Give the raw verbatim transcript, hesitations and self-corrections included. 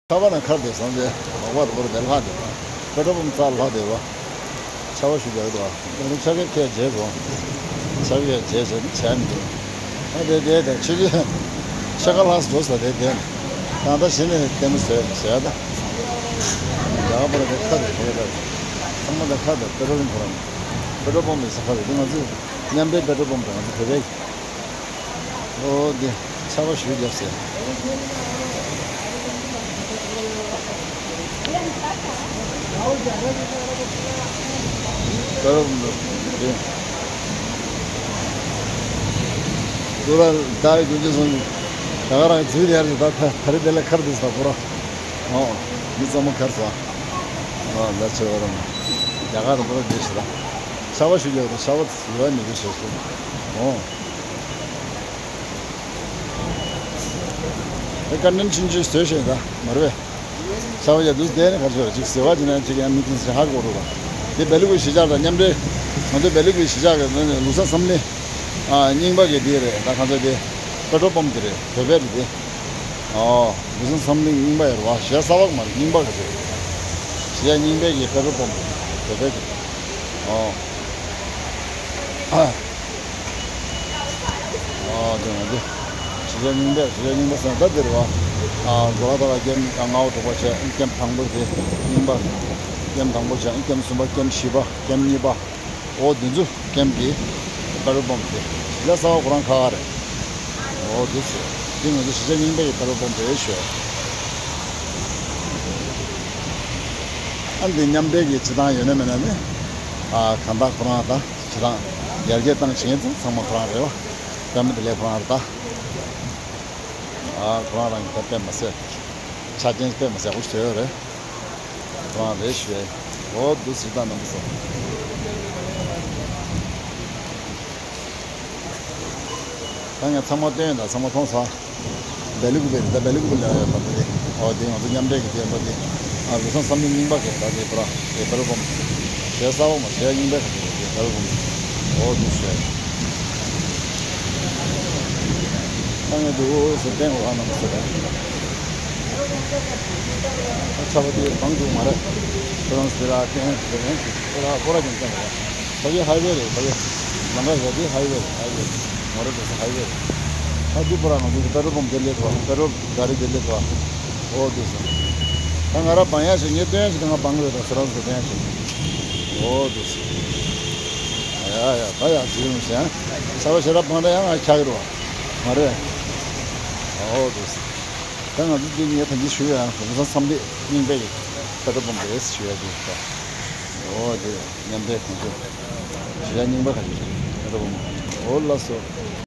ཆར་པ་ནང་ཁར་བསྡད་སོང་སྟེ་མག་པ་རུ་བོར་བསྡད་ལྷག་བསྡད་པ། པེ་ཊོལ་པམ་རྩར་ལྷག་བསྡད་པ། ཆར་པ་ཞུ་རྒྱག་འདུག་ཨ་ནི་ཆར་ཁ་ཁས་བརྗེད་སོང་། ཆར་ཁ་བརྗེད་བྱས་ནས་བྱས་མི་འདུག་ཨ་དེ་དེ་དེ་ཆུ་ཚོད་ཕྱེད་ཀ་ལྷག་འགྲོ་ས་དེ་དེ་ནས་ད་ལྟ་གཞི་ནས་ལྟད་མོ་བཟོས་བཟོས་ད། རྒྱ་གར་པ་ར་དེ་ཁ་དེ་བོར་ད། ཚང་མ་དེ་ཁ་དེ་པེ་ཊོལ་པམ་ཁོ་རང་། པེ་ཊོལ་པམ་ཡིན་ས་ཁ་དེ་དེ་ང་ཚོ་མཉམ་འབྲེལ་པེ་ཊོལ་པམ་དང་ང་ཚོ་བོད་པའི། ཨོ་འདི་ཆར་པ་ཞུ་རྒྱབ་ཟེར། ད་རུང་འདི་ཁོ་ར་ད་རེས་དགུན་ཆུ་སོང་། ད་ག་རང་ཚུལ་དེ་ཡར་ད་ད་ད་རེས་དེ་ལ་ཁར་འདུག་ས་ཁོ་ར། ཨོ་མི་ཚང་མ་ཁར་སོང་། ཨོ་ད་ཆོས་རང་རྒྱ་གར་དང་པོ་ར་འདི་ཞུ་ད། ཆར་པ་ཞུ་རྒྱབ་ད་ཆར་པ་ཟིལ་བ་མི་དགོས་ཞེས་ཞུ། ཨོ། ཨེ་ཀ་ནན་ཆིན་ཅི་བཟོས་ཤེས་ད་མ་རེད། ཤ་བ་ཡ་དུས་དེ་ནས་གར་ཤོར་ཅིག་ཟེར་བ་ཅི་ན་ཅིག་ཡང་མི་ཐུན་ཟེར་ཧ་གོ་རུ་བ། དེ་བེ་ལུག་གི་གཞིས་ཆགས་དང་མཉམ་འབྲེལ། ང་ཚོ་བེ་ལུག་གི་གཞིས་ཆགས་ཀྱི་ནང་ནས་ལུགས་བཟང་བསམ་གླིང་། ཨ་རྙིང་པ་གི་དེ་རེད་ད་ཁ་ཚ་དེ། པེ་ཊོལ་པམ་དེ་རེད་བོད་པའི་རེད་དེ། ཨོ་ལུགས་བཟང་བསམ་གླིང་རྙིང་པ་ཡོད་རེད་བ་གཞིས་ཆགས་གསར་པ་མ་རེད་རྙིང་པ་གི་རེད། གཞིས་ཆགས་རྙིང་པའི་གི་པེ་ཊོལ་པམ་དེ་རེད་བོད་པའི་གི། ཨོ། ཨ་དེ་ང་ཚོ་གཞིས་ཆགས་རྙིང་པས་གཞིས་ཆགས་རྙིང་པ་ཟེར་ན་ད་འདིར་བ། ཨ་གོ་ལ་ད་ལ་ཀེམ་ལྔ་པ་དྲུག་པ་བྱས་ཀེམ་དང་པོ་དེ་རྙིང་པ། ཀེམ་དང་པོ་བྱས་ཀེམ་གསུམ་པ་ཀེམ་བཞི་པ་ཀེམ་གཉིས་པ། ཨོ་དེ་ཚོ་ཀེམ་གྱི་པེ་ཊོལ་པམ་དེ་གཞིས་ཆགས་གསར་པ་ཁོ་རང་ཁག་ཁག་རེད། ཨོ་དེ་ཚོ་དེ་ང་ཚོ་གཞིས་ཆགས་རྙིང་པའི་པེ་ཊོལ་པམ་རེད་ཞུ། ཨ་འདི་མཉམ་འབྲེལ་གྱི་བྱེད་སྟངས་ཡོད་ན་མེད་ན་ནི། ཨ་གང་ལྟར་ཁོ་རང་ད། ཁྱེད་རང་ཡར་རྒྱས་བཏང་བྱེད་མཁན་ཚོ་ཚང་མ་ཁོ་རང་རེད་བ། པད་མ་བདེ་ལེགས་ཁོ་རང་རེད་ད། ཨ་ཁོ་རང་རང་གི་ད་དཔེ་མ་ཟད། ཆ་རྐྱེན་དཔེ་མ་ཟད་འུ་ཚོ་ཡོད་རེད། ཁོ་རང་རེད་ཞུ་ཡས། འོ་འདུག་སེ་ད་རྣམ་པ་ཚོ། ད་ངས་ཚང་མ་སྟོན་ཡོད་ད་ཚང་མ་མཐོང་ཚར། བེ་ལུག་བེ་ད་བེ་ལུག་བེ་ལ་ཡོད་པ་དེ། ཨོ་དེ་ང་ཚོ་མཉམ་འབྲེལ་གྱི་དེ་ཡོད་པ་དེ། ཨ་ལུགས་བཟང་བསམ་གླིང་རྙིང་པ་གི་ད་དེ་པུ་ར་དེ་པེ་ཊོལ་པམ། གཞིས་གསར་པ་མ་གཞིས་རྙིང་པའི་གི་དེ་པེ་ཊོལ་པམ། ཨོ་དེ་ཞེས། ད་ངས་འདུག་ཟེར་བསྟན་གོ་གང་ན་མ་ཟེར་བས། ཆར་པ་དེ་བང་འདུག་མ་རེད། ཁྱོད་རང་ཟེར་ར་ཀན་ཟེར་ཡང་ཟེར་ཁོ་ར་ཁོ་ར་ཀན་ཀན་རེད། ཕ་གི་ཧའི་ཝེ་རེད་ཕ་གི། ལམ་ཁ་ཟེར་དེ་ཧའི་ཝེ་རེད་ཧའི་ཝེ། མོ་ཊ་འགྲོ་ས་ཧའི་ཝེ་རེད། ད་འདི་པུ་ར་ང་ཚོ་གི་པེ་ཊོལ་པམ་དེ་སླེབས་ཐུབ་པ་པེ་ཊོལ་ག་རི་དེ་སླེབས་ཐུབ་པ། ཨོ་དེ་ཟེར། ད་ང་ར་བང་ཡག་ཞིག་ངས་སྟོན་ཡག་ཞིག་ད་ང་བང་རེད་ད་ཟེར་རང་ཚོ་སྟོན་ཡག་ཞིག་ཨོ་དེ་ཟེར། ཡ་ཡ་ད་ཡག་ཟིག་རུང་ཞེ་ཡང་། ཆར་པ་ཞེ་དྲག་བང་ད་ཡང་ང་འཁྱག་གི་རེད་བ། མ་རེད། ཨོ་དེ་ཟེར། ད་ང་ཚོ་འདི་ངས་ད་འདི་ཞུ་ཡ་ལུགས་བཟང་བསམ་གླིང་རྙིང་པའི་པེ་ཊོལ་པམ་རེད་ཞུ་ཡ་དེ་ད། ཨོ་དེ་མཉམ་འབྲེལ་གོང་ཚོ། གཞིས་ཆགས་རྙིང་པ་ཁ་ཤས་ཤིག་རེད་པ་མོ། ཨོ་ལགས་སོ།